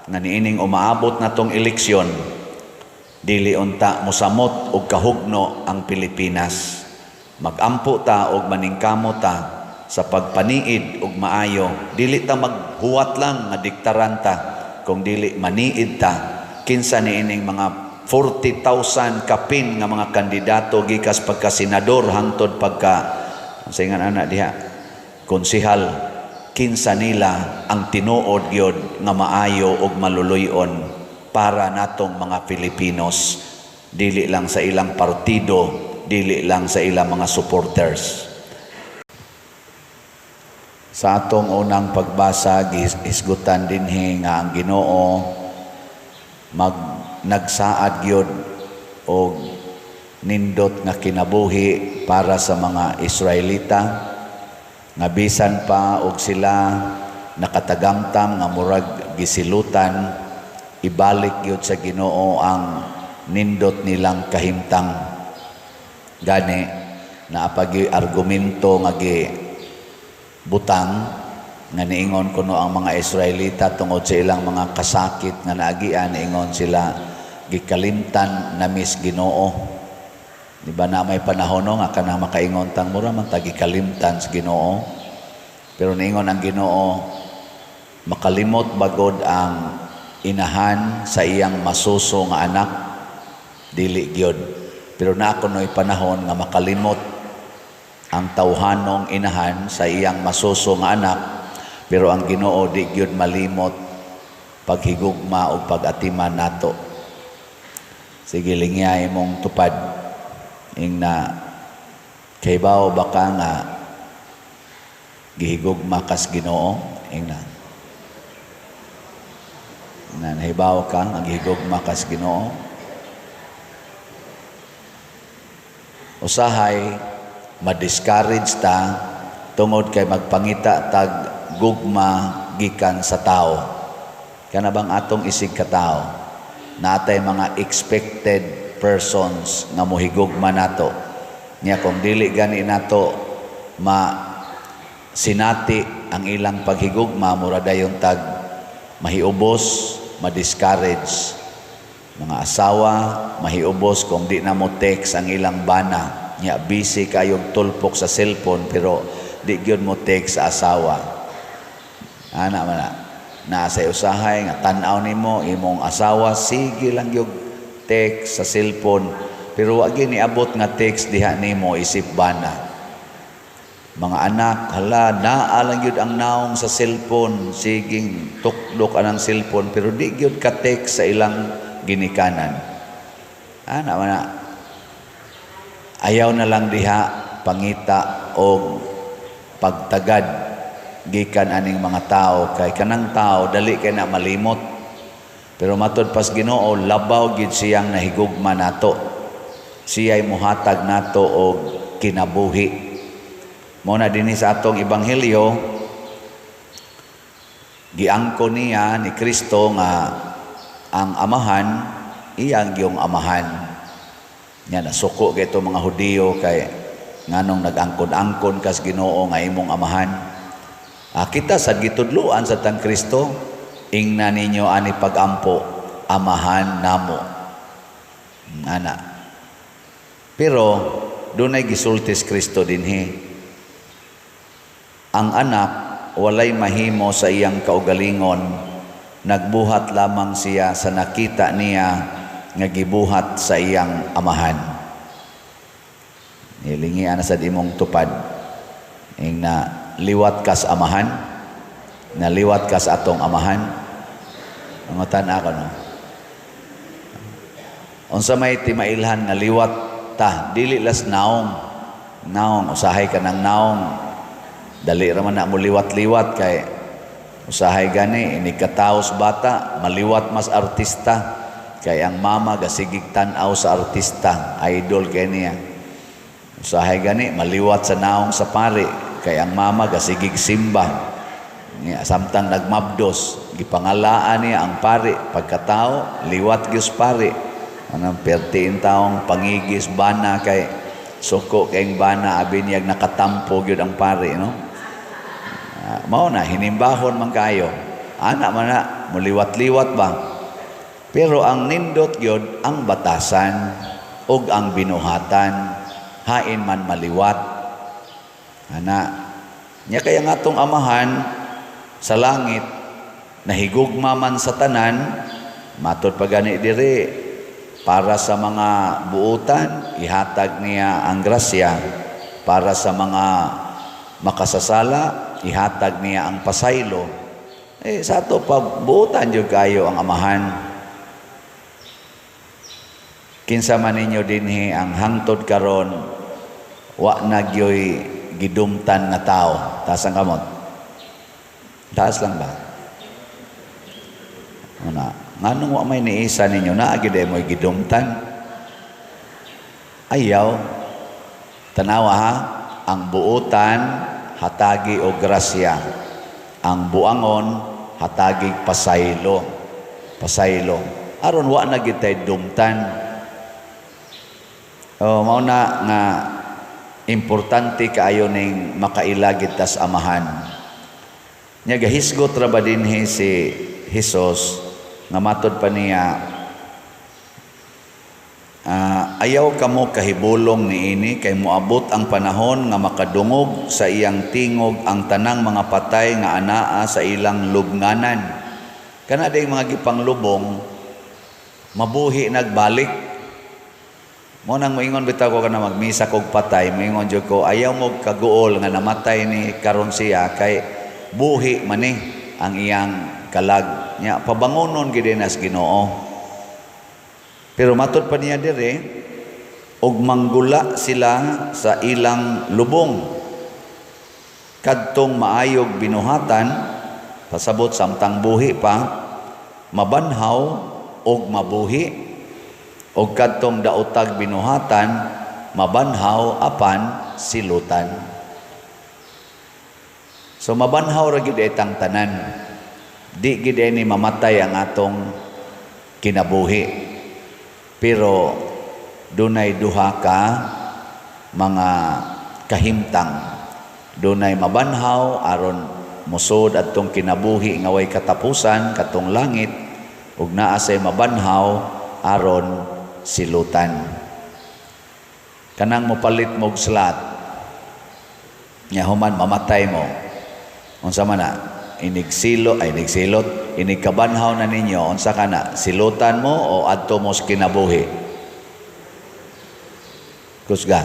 nga niining umaabot natong eleksyon, dili unta mosamot og kahugno ang Pilipinas. Magampo ta og maningkamo ta sa pagpaniid og maayo. Dili ta maghuwat lang nga diktaran ta, kung dili maniid ta kinsa niining mga 40,000 kapin nga mga kandidato, gikas pagka senador hangtod pagka sa ingan ana diha konsihal, kinsa nila ang tinuod gyud nga maayo ug maluluy-on para natong mga Filipinos, dili lang sa ilang partido, dili lang sa ilang mga supporters. Sa atong unang pagbasa, gihisgutan dinhi nga ang Ginoo mag nagsaad gyud og nindot nga kinabuhi para sa mga Israelita, nga bisan pa og sila nakatagamtam nga murag gisilutan, ibalik gyud sa Ginoo ang nindot nilang kahimtang. Gani naapagi argumento nga gi butang nga niingon kuno ang mga Israelita tungod sa ilang mga kasakit nga naagian, niingon sila, "Gikalimtan nami sa Ginoo." Di ba na may panahon, no, nga kanang makaingon tang mura man ta gikalimtan sa Ginoo? Pero niingon ang Ginoo, "Makalimot bagod ang inahan sa iyang masuso nga anak? Dili gyud. Pero naa kuno'y panahon nga makalimot ang tawhanong inahan sa iyang masuso nga anak, pero ang Ginoo di gyud malimot paghigugma o pag-atiman nato." Sige, lingya imong tupad. Ingna, kaybaw ba ka nga gihigugma kas Ginoo? Ingna. Na nahibaw ka nga gihigugma kas Ginoo? Usahay ma-discourage ta tungod kay magpangita tag gugma gikan sa tao. Kana bang atong isig katao, natay mga expected persons nga mohigugma nato. Nya kung dili gani nato ma sinati ang ilang paghigugma, mura dayon tag mahiubos, ma-discourage. Mga asawa, mahiubos kung di na mo text ang ilang bana. Nya busy kayong tulpok sa cellphone pero di gyud mo text sa asawa. Ana man na. Naa sa usahay nga tan-aw nimo imong asawa, sige lang gyud text sa cellphone pero wa gyud niabot nga text diha nimo isip bana. Mga anak, hala, naa lang gyud ang naong sa cellphone, siging tukdok anang cellphone pero di gyud ka text sa ilang ginikanan. Ana man na. Ayaw na lang diha pangita og pagtagad gikan aning mga tao kay kanang tao dali kay na malimot. Pero matod pas Ginoo, labaw gid siyang nahigugma nato. Siya'y muhatag nato og kinabuhi. Mo na dinhi sa atong ebanghelyo, giangko niya ni Kristo nga ang amahan iyang giyong amahan. Nya nasuko kay mga Hudiyo kay nganong nag-angkon-angkon kas Ginoo nga imong amahan. Kita sad gitudloan sa tang Kristo, ingna ninyo ani pagampo, "Amahan namo." Ana. Pero dunay gisultis Kristo dinhi. Ang anak walay mahimo sa iyang kaugalingon, nagbuhat lamang siya sa nakita niya nga gibuhat sa iyang Amahan. Nilingi ana sa imong tupad. Ing na liwat kas Amahan, naliwat kas atong Amahan. Pangutan ako, no. Unsa may timailhan nga liwat ta, dili las naong. Naong, usahay ka ng naong. Dali ra man na mo liwat-liwat kay usahay gani inig kataos bata, maliwat mas artista kay ang mama gasigig tan-aw sa artista, idol kay niya. Usahay gani maliwat sa naong sa pari kay ang mama gasigig simba. Niya, samtang nagmabdos, gipangalaan niya ang pari, pagkatao liwat gyud pari. Anang pertiin taong pangigis bana kay suko kayong bana, abi niyag nakatampo gyud ang pari, no? Mao na hinimbahon man kayo. Ana man na muliwat-liwat ba? Pero ang nindot gyud ang batasan ug ang binuhatan, hain man maliwat. Ana nya kaya nga atong Amahan sa langit nahigugma man sa tanan, matod pa gani diri, para sa mga buutan ihatag niya ang grasya, para sa mga makasasala ihatag niya ang pasaylo. Eh sa ato pa, buutan jud kayo ang Amahan. Kinsa man ninyo dinhi ang hangtod karon wa na gyoy gidumtan nga tao? Taas ang kamot. Taas lang ba? Una, nganong wa may niisa ninyo na gid mo'y gidumtan? Ayaw. Tanawa ha, ang buutan hatagi og grasya. Ang buangon hatagi pasaylo. Pasaylo. Aron wa na gid tay dumtan. Oh, mao na nga importante kaayo ning makaila gid tas Amahan. Nya gahisgot ra ba dinhi si Hesus nga matod pa niya, "Ayaw kamo kahibulong niini kay moabot ang panahon nga makadungog sa iyang tingog ang tanang mga patay nga anaa sa ilang lubnganan." Kana day mga gipanglubong mabuhi nagbalik. Mo nang moingon bitaw ko kana magmisa kog patay, moingon jud ko, ayaw mo kaguol nga namatay ni karon siya kay buhi man ni ang iyang kalag. Nya pabangonon gid nas Ginoo. Pero matod pa niya dire, og manggula sila sa ilang lubong. Kadtong maayog binuhatan, pasabot samtang buhi pa, mabanhaw og mabuhi, og kadtong daotag binuhatan, mabanhaw apan silutan. So mabanhaw ra gid itang tanan. Di gid ni mamatay ang atong kinabuhi. Pero dunay duha ka mga kahimtang. Dunay mabanhaw aron musod adtong kinabuhi nga way katapusan, katong langit, ug naa say mabanhaw aron silutan. Kanang mopalit mog slot nya human mamatay mo, unsa man na inigsilo ay inigsilot, inigkabanhaw na ninyo, unsa kana, silutan mo o adto mo sa kinabuhi? Kusga.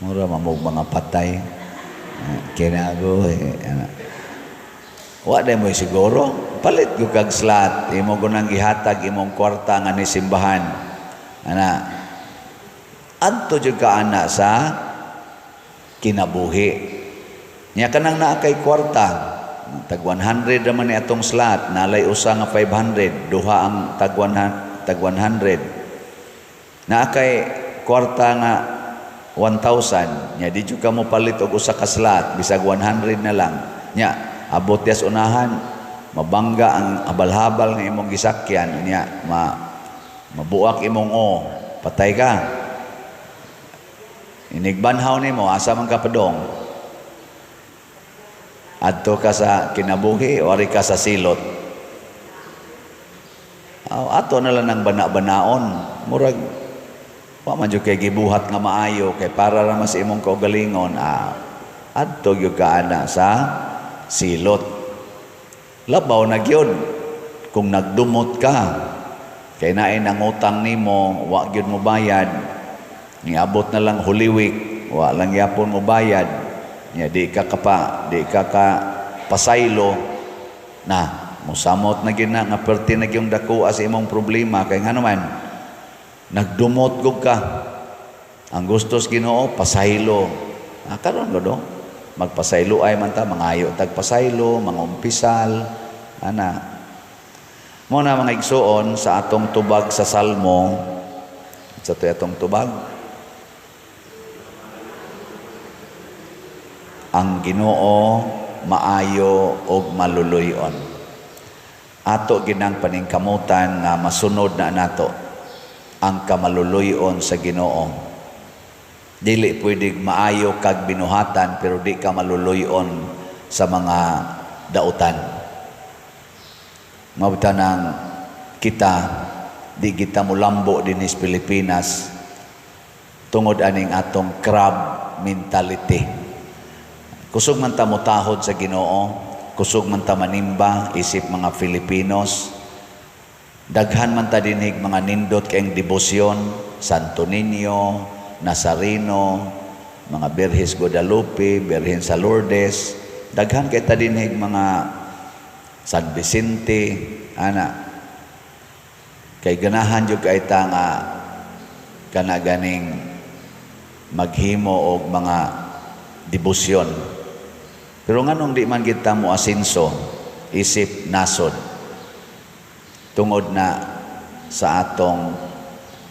Mura mamog mga patay kinabuhi. Wa day mo siguro palit gyud kag slot, imo gunang gihatag imong kwarta nga ni simbahan ana, adto jud ka ana sa kinabuhi. Nya kanang naa kay kwarta tag 100 raman ni atong slot, nalay usa nga 500, duha ang tag 100, tag 100. Naa kay kwarta nga 1,000, nya di jud ka mo palit og usa ka slot, bisag 100 na lang. Nya abot yas unahan, mabangga ang habal-habal nga imong gisakyan, nya mabuak imong o, patay ka. Inigbanhaw nimo, asa man ka padong? Adto ka sa kinabuhi o ari ka sa silot? Aw, ato na lang ng bana-banaon. Murag wa man jud kay gibuhat nga maayo kay para ra mas imong kaugalingon. Adto gyud ka ana sa silot. Labaw na gyud kung nagdumot ka kay naay nangutang nimo, wa gyud mo bayad, niabot na lang Holy Week, wa lang yapon mo bayad nya, di ka ka pasaylo na, musamot na gyud na nga perti na gyung dako sa imong problema kay ngano man nagdumot gud ka. Ang gustos Ginoo, pasaylo. Ah, karon gud magpasaylo ay man ta, mangayo tag pasaylo, mangumpisal ana. Mo na, mga igsuon, sa atong tubag sa Salmo, sa to atong tubag, ang Ginoo maayo og maluluy-on. Ato ginang paningkamutan nga masunod na nato ang kamaluluy-on sa Ginoo. Dili pwede maayo kag binuhatan pero di ka maluluy-on sa mga dautan. Mabta nang kita di kita mulambo dinhi sa Pilipinas tungod aning atong crab mentality. Kusog man ta motahod sa Ginoo, kusog man ta manimba isip mga Filipinos. Daghan man ta dinhig mga nindot kayong debosyon, Santo Niño, Nazareno, mga Birhes Guadalupe, Birhen sa Lourdes. Daghan kay ta dinhig mga San Vicente, ana. Kay ganahan jud kay ta nga kana ganing maghimo og mga debosyon. Pero nganong di man kita mo asenso isip nasod? Tungod na sa atong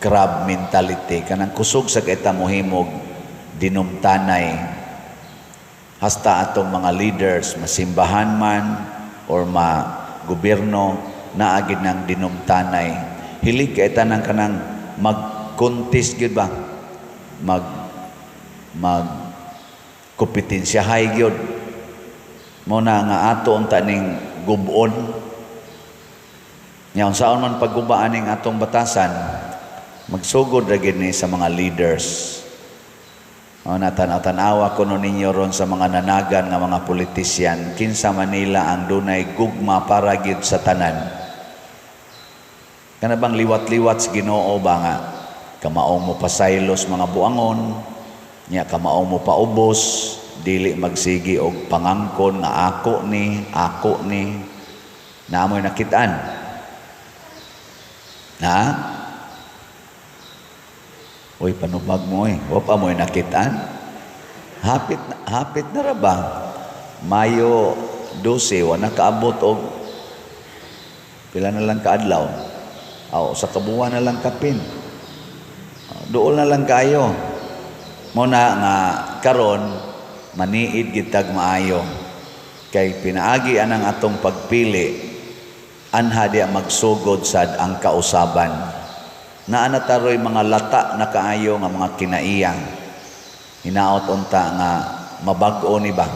crab mentality, kanang kusog sa kita mohimog dinumtanay, hasta atong mga leaders, masimbahan man or ma gobyerno, naagid ng dinumtanay. Hilig kay tanang kanang mag-contest gyud ba, mag mag kompetensyahay gyud. Mo na nga ato unta ning gub-on nya, unsaon man paggubaan ning atong batasan, magsugod ra gyud ni sa mga leaders. O na tanaw-tanawa kuno ninyo ron sa mga nanagan nga mga politisyan, kinsa Manila ang dunay gugma para gyud sa tanan. Kana bang liwat-liwat sa Ginoo ba nga kamaong mo pasaylos mga buangon, nya kamaong mo paubos, dili magsigi og pangangkon nga ako ni, ako ni. Naamoy nakitaan. Na? Uy, panubag mo eh. Wa pa mo'y nakitaan. Hapit, hapit na ra ba? Mayo 12, wa nakaabot og pila na lang kaadlaw. Aw, sa kabuwan na lang kapin. Duol na lang kayo. Mo na nga karon maniid gitag maayo. Kay pinaagi anang atong pagpili, anha diya magsugod sad ang kausaban. Naa na taroy mga lata na kaayo nga mga kinaiyang. Hinaot unta nga mabag-o ni ba?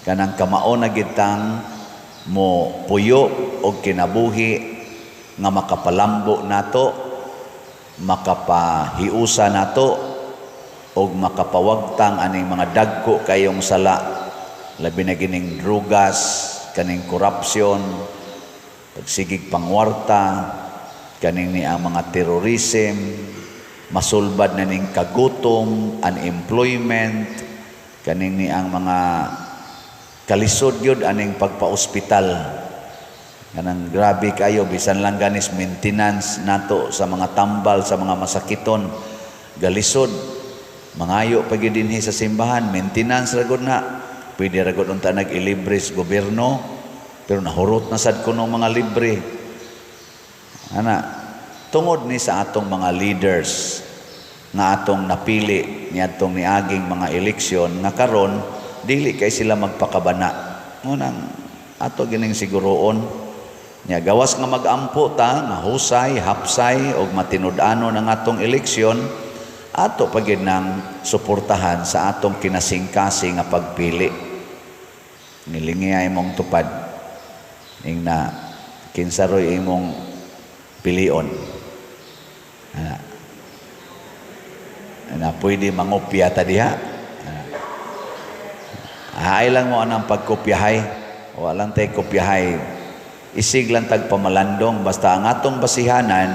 Kanang kamao na gitang mo puyo og kinabuhi nga makapalambo nato, makapahiusa nato, og makapawagtang aning mga dagko kayong sala, labi na gining drugas, kaning korupsyon, pagsigig pangwarta, kaning ni ang mga terorism, masulbad na ning kagutom, unemployment, kaning ni ang mga kalisod gyud aning pagpa-ospital. Kanang grabe kayo, bisan lang ganis maintenance nato sa mga tambal, sa mga masakiton, galisod. Mangayo pa gyud dinhi sa simbahan, maintenance ra gud na. Pwede ra gud unta nag-ilibre sa gobyerno, pero nahurot na sad kuno mga libre. Ana, tungod ni sa atong mga leaders nga atong napili niadtong niaging mga eleksyon nga karon dili kay sila magpakabana. Ngunang ato gining siguroon nya gawas nga magampo ta nga husay, hapsay og matinud-anon ang atong eleksyon, ato pa gyud nang suportahan sa atong kinasingkasing nga pagpili. Nilingi ay imong tupad ing na kinsa roy imong pilion. Ana. Ana, pwede mangopya ta diha. Ana. Ay lang mo anang pagkopyahay. Wala lang tay kopyahay. Isig lang tag pamalandong, basta ang atong basihanan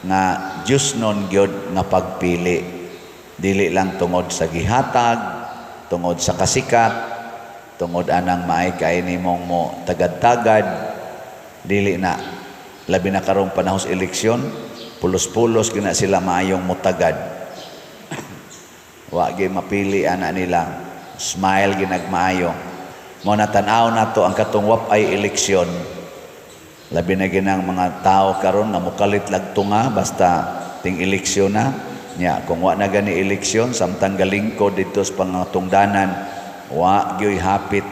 nga Diyosnon gyud nga pagpili. Dili lang tungod sa gihatag, tungod sa kasikat, tungod anang maay kay nimong mo tagad-tagad, dili na. Labi na karong panahon sa eleksyon, pulos-pulos gina sila maayong mutagad. Wa gyud mapili ana nila. Smile ginagmaayo. Mo na tan-aw nato ang katong wapay eleksyon. Labi na ginang mga tao karon nga mukalit lagtunga basta ting eleksyon na. Nya kung wa na gani eleksyon, samtang galingkod didto sa pangatungdanan, wa gyoy hapit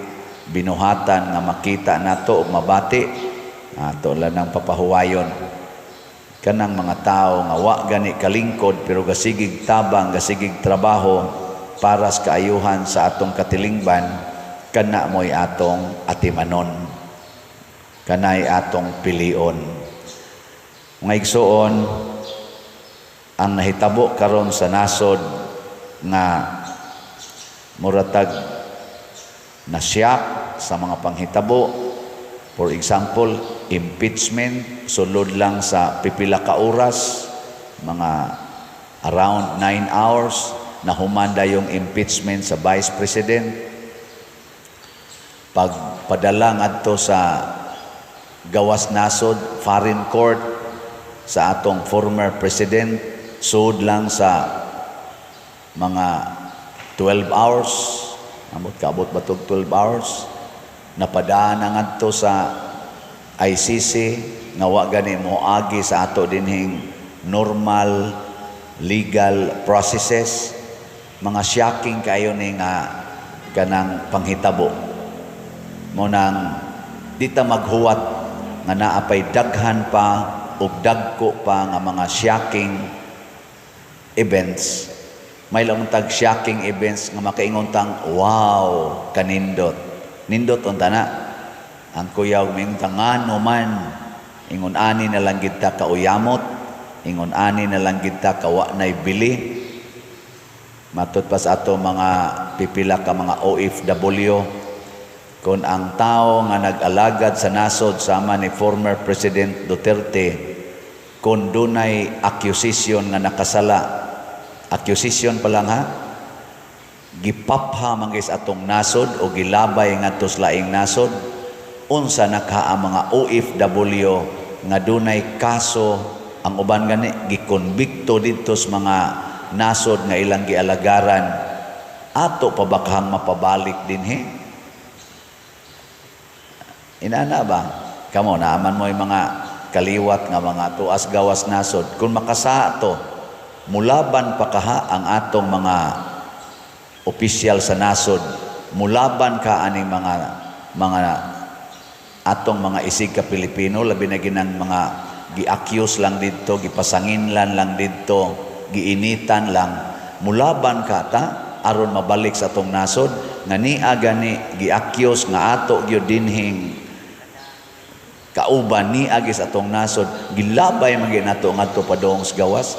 binuhatan nga makita nato ug mabati ato lang ng papahuwayon kanang mga tao nga wa gani kalingkod pero gasigig tabang, gasigig trabaho para sa kaayuhan sa atong katilingban. Kana mo'y atong atimanon, kanay atong pilion. Mga igsuon, ang nahitabo karon sa nasod nga muratag nasyak sa mga panghitabo, for example, impeachment, sulod lang sa pipila ka oras, mga around 9 hours, nahuman yung impeachment sa Vice President. Pagpadala ngadto sa gawas nasod, foreign court, sa atong former president, sud lang sa mga 12 hours. Amot kaabot ba tog 12 hours? Napadaan na ngadto sa ICC nga wa gani moagi sa ato dinhing normal legal processes. Mga shocking kayo ni nga kanang panghitabo. Mo nang di ta maghuwat nga naa pay daghan pa ug dagko pa nga mga shocking events. May lang tag shocking events nga makaingon tang, "Wow, kanindot." Nindot unta na ang kuyaw, mingon ta, "Ngano man?" Ingon ani na lang gid ta kauyamot, ingon ani na lang gid ta kawa nay bili. Matud pa sa ato mga pipila ka mga OFW, kung ang tao nga nag-alagad sa nasod sama ni former President Duterte, kung dunay accusation nga nakasala, accusation pa lang ha, gipapha man sa atong nasod o gilabay ngadto sa laing nasod, unsa na ka ang mga OFW nga dunay kaso, ang uban gani gikonbikto didto sa mga nasod nga ilang gialagaran? Ato pa ba kahang mapabalik dinhi? Inana ba? Kamo naaman mo yung mga kaliwat nga mga tuas gawas nasod. Kung makasa to, mulaban pa kaha ang atong mga opisyal sa nasod? Mulaban ka aning mga atong mga isig ka Pilipino, labi na ginang mga gi-accuse lang didto, gipasanginlan lang didto, giinitan lang? Mulaban ka ta aron mabalik sa atong nasod nga nia gani gi-accuse nga ato gyud dinhing kauban ni agi sa atong nasod, gilabay man gyud nato ngadto padung sa gawas?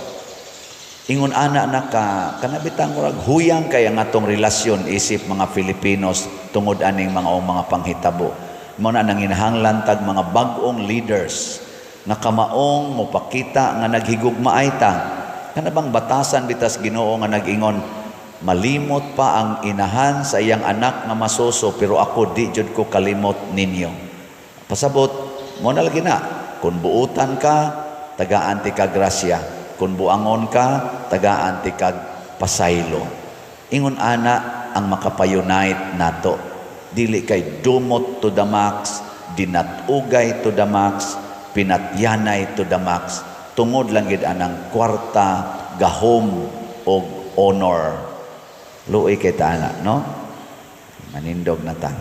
Ingon ana na ka kanabitang murag huyang kay ang atong relasyon isip mga Filipinos tungod aning mga panghitabo. Mo na nanginahanglan tag mga bag-ong leaders nga kamaong mopakita nga naghigugmaay ta. Kana bang batasan bitas Ginoo nga nag-ingon, "Malimot pa ang inahan sa iyang anak nga masuso, pero ako di jud ko kalimot ninyo"? Pasabot mo na lagi na, kung buutan ka, tagaan ti ka grasya. Kung buangon ka, tagaan ti kag pasaylo. Ingon ana ang makapa-unite nato. Dili kay dumot to the max, dinatugay to the max, pinatyanay to the max tungod lang gid anang kwarta, gahom og honor. Luoy kay ta ana, no? Manindog na ta.